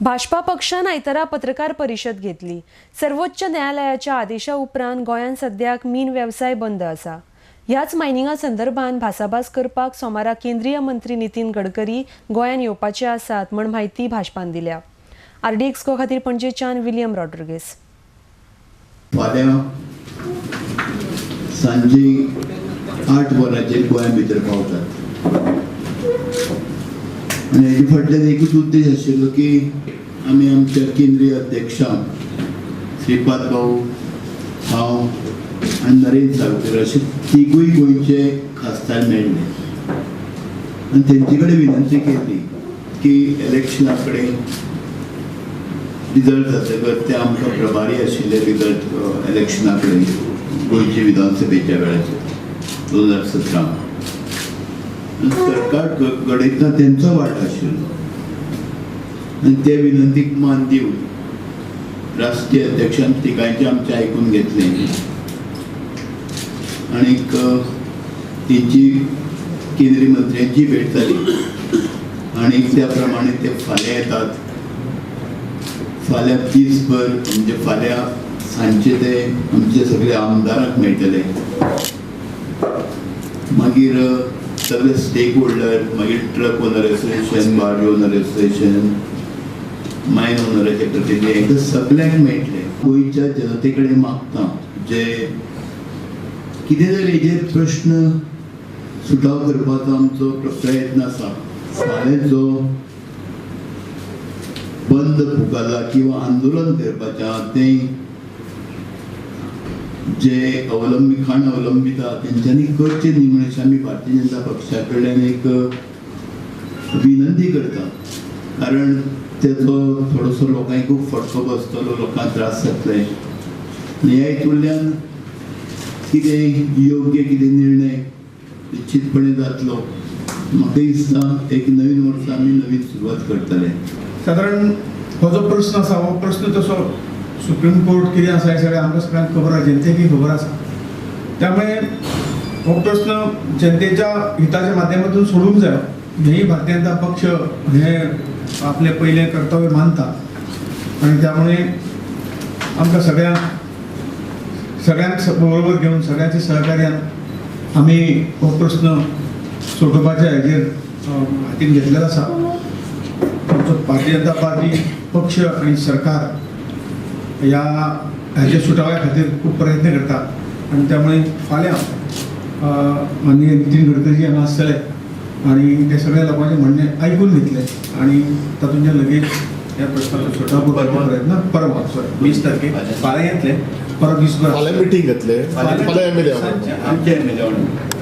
भाजपा पक्षान आयतारा पत्रकार परिशद घेतली. सर्वोच्च न्यायालयाच्या आदेशा उपरांत गोंयांत सद्याक मीन वेवसाय बंद आसा. ह्याच मायनिंगा संदर्भात भासाभास करपाक सोमारा केंद्रीय मंत्री नितीन गडकरी गोंयांत येवपाचे आसात म्हण म्हायती भाजपान दिल्या. आरडीएक्स गो खातीर पणजेच्यान विलियम रॉड्रिगेस. फाल्यां सांजे 8 वरांचेर गोंया भितर पावतात आनी हेजे फाटल्यान एकूच उद्देश आशिल्लो की आमी आमच्या केंद्रीय अध्यक्षांक श्रीपाद भाऊ, हांव आनी नरेंद्र सावकर अशे तिगूय गोंयचे खासदार मेळ्ळे आनी तेंचे कडेन विनंती केली की इलेक्शना कडेन रिजल्ट जातकच ते आमकां प्रभारी आशिल्ले रिजल्ट इलेक्शना कडेन गोंयचे विधानसभेच्या वेळाचेर 2017 सरकार घडयतना तेंचो वांटो आशिल्लो आनी ते विनंतीक मान दिवन राष्ट्रीय अध्यक्षान तिगांयचें आमचें आयकून घेतलें आनीक तेंची केंद्रीय मंत्र्यांची भेट जाली आनी त्या प्रमाणे ते फाल्यां येतात. फाल्यां दीसभर म्हणजे फाल्यां सांजचे ते आमचे सगळे आमदारांक मेळटले, मागीर सगळे स्टेक होल्डर, मागीर truck owner association, barge owner association, mine ओनराचे प्रतिनिधी हांकां सगल्यांक मेळटले. गोंयच्या जनते कडेन मागता जे कितें तरी हेजेर प्रश्न सुटाव करपाचो आमचो प्रयत्न आसा. फाल्यां जो बंद पुकारला किंवा आंदोलन करपाचें आहा तें जे अवलंबी खाण अवलंबिता तेंच्यांनी करचें न्ही म्हण अशें आमी भारतीय जनता पक्षा कडल्यान एक विनंती करता, कारण तेचो थोडोसो लोकांक खूब फटको बसतलो, लोकांक त्रास जातले आनी ह्या हितूंतल्यान कितें योग्य कितें निर्णय निश्चितपणे जातलो. म्हाका दिसता एक नवीन वर्सा आमी नवीन सुरवात करतले. सादारण हो जो प्रश्न आसा हो प्रश्न तसो सुप्रीम कोर्ट कितें आसा हें सगळें आमकां सगळ्यांक खबर आसा, जनतेकूय खबर आसा. त्यामुळे हो प्रश्न जनतेच्या हिताच्या माध्यमातून सोडूंक जाय हेंय भारतीय जनता पक्ष हे आपलें पयलें कर्तव्य मानता आनी त्यामुळे आमकां सगळ्यांक बरोबर घेवन सगळ्यांच्या सहकार्यान आमी हो प्रश्न सोडोवपाच्या हेजेर हातीन घेतलेलो आसा. आमचो भारतीय जनता पार्टी पक्ष आनी सरकार ह्या हेच्या सुटाव्या खातीर खूब प्रयत्न करता आनी त्यामुळे फाल्यां माननीय नितीन गडकरी हांगा आसतले आनी ते सगळ्या लोकांचें म्हणणें आयकून घेतले आनी तातूंतल्यान लगेच ह्या प्रश्नाचो सुटावो करपाचो प्रयत्न परवा सॉरी 20 तारखेक फाल्यां येतले, परत दीसभर फाल्यां मिटींग घेतले, फाल्यां एमएलए सांजचे आमचे एमएलए.